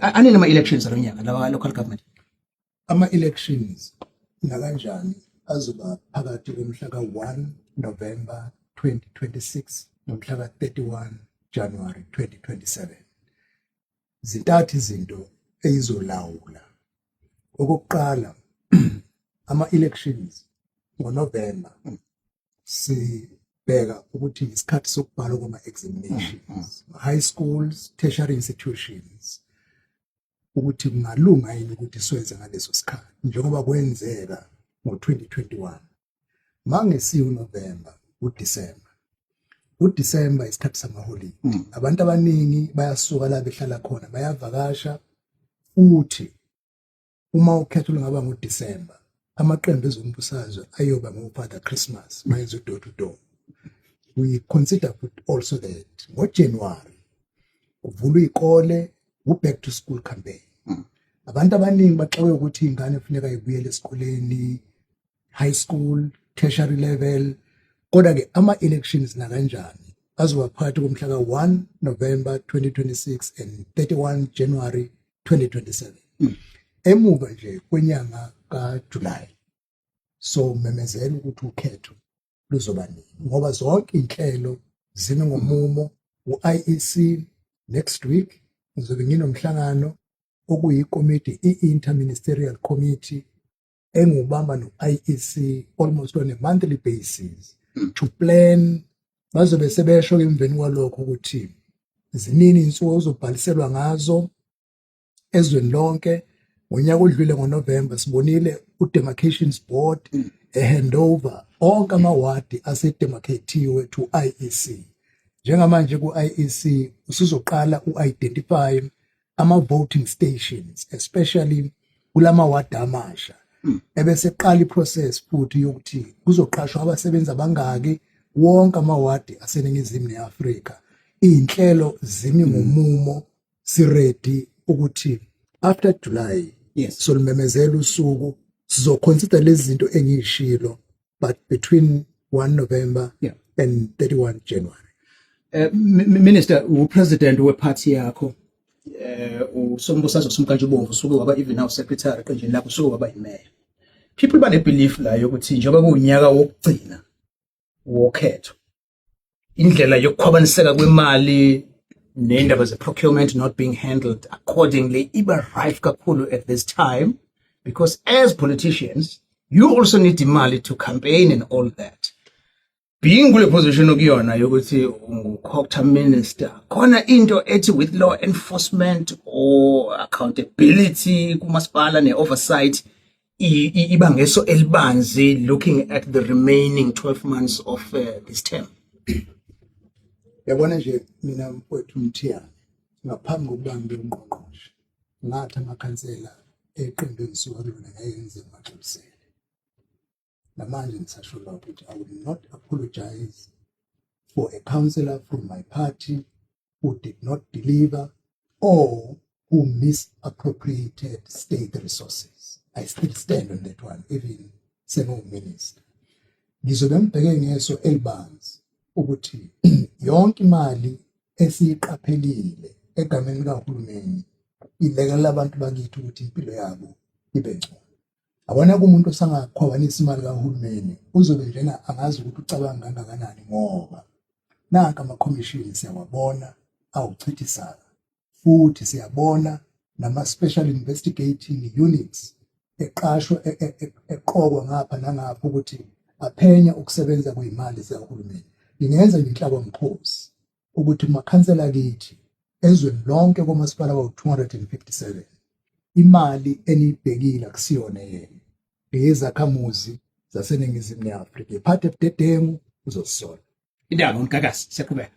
Anini ama-elections alo nyaka lawa local government? Ama-elections nakanjani azoba phakathi komhla ka-1 November 2026 nomhla ka-31 January 2027. Zintathu izinto eyizolawula. Okokuqala, ama-elections ngoNovember sibheka ukuthi isikhathi sokubhalwa kwama-examinations, high schools, tertiary institutions, ukuthi kungalunga yini ukuthi siwenze ngaleso sikhathi njengoba kwenzeka ngo-2021. Mangesiyo uNovember, uDecember. UDecember isikhathi samaholide. Abantu abaningi bayasuka la behlala khona bayavakasha, futhi uma ukhetho lungaba ngoDecember, amaqembu ezombusazwe ayoba ngo-Father Christmas mayenza u-door to door. We consider also that ngoJanuary kuvulwa izikole, u-back to school campaign. Abantu abaningi baxakwe ukuthi ingane kufuneka ibuyele esikoleni, high school, tertiary level. Kodwa ke ama-elections nakanjani azoba phakathi komhla ka-1 November 2026 and 31 January 2027, emuva nje kwenyanga kaJuly. So memezela ukuthi ukhetho luzoba nini, ngoba zonke inhlelo zimi ngomumo. U-IEC, next week ngizobe nginomhlangano okuyikomiti, i-interministerial committee engubamba no-IEC almost on a monthly basis to plan. Bazobe sebesho ke emveni kwalokho ukuthi zinini insuku ozobhaliselwa ngazo ezweni lonke. Ngonyaka odlule ngoNovember sibonile u-demarcations board e-handover onke amawadi ase-demarcatiwe to IEC. Njengamanje ku-IEC usuzoqala u-identify ama-voting stations, especially kulama wadi amasha, ebese qala i-process futhi yokuthi kuzoqashwa abasebenzi abangaki wonke amawadi aseNingizimu neAfrika. Izinhlelo zimi ngomumo, si-ready ukuthi after July solimemezela usuku. Sizoconsider lezi zinto engiyishilo, but between 1 November and 31 January. Minister, upresident weparty yakho, usombusazwe somkantshubomvu, usuke waba even now secretary eqenjini lakho, usuke waba imeya. People bane belief la yokuthi njengoba kuwunyaka wokugcina wokhetho, indlela yokukhwabaniseka kwemali nendaba ze-procurement not being handled accordingly iba rife kakhulu at this time, because as politicians you also need imali to campaign and all that. Being kule position okuyona yokuthi ungu-COGTA minister, khona into ethi with law enforcement or accountability kumasipala ne-oversight iba ngeso elibanzi looking at the remaining 12 months of this term? Yabona nje mina, mfowethu Mthiyane, ngaphambi kokuba ngibe ungqongqoshe, ngathi amakhansela eqembu engisuka kulona ngeke ngize ngiwaxolisele. Namanje ngisasho lokho ukuthi I will not apologize for a councillor from my party who did not deliver or who misappropriated state resources. I still stand on that one even sengiwuminister. Ngizobe ngibheke ngeso elibanzi ukuthi yonke imali esiyiqaphelile egameni likahulumeni ilekelela abantu bakithi ukuthi impilo yabo ibe ngcono. Yabona, kumuntu osangakhwabanisa imali kahulumeni, uzobe njena angazi ukuthi ucabanga kangakanani, ngoba nanka amakhomishini siyawabona awuchithisaka, futhi siyabona nama-special investigating units eqashwa, eqokwa ngapha nangapha ukuthi aphenya ukusebenza kwey'mali zikahulumeni. Ngingenza nje inhlabamkhosi ukuthi makhansela kithi ezweni lonke, komasipala bawu-257, imali eniyibhekile akusiyona yena, ngeyezakhamuzi zaseNingizimu ne-Afrika. Iphathe budedengu, uzozisola. Indaba uNgagasi, siyaqhubeka.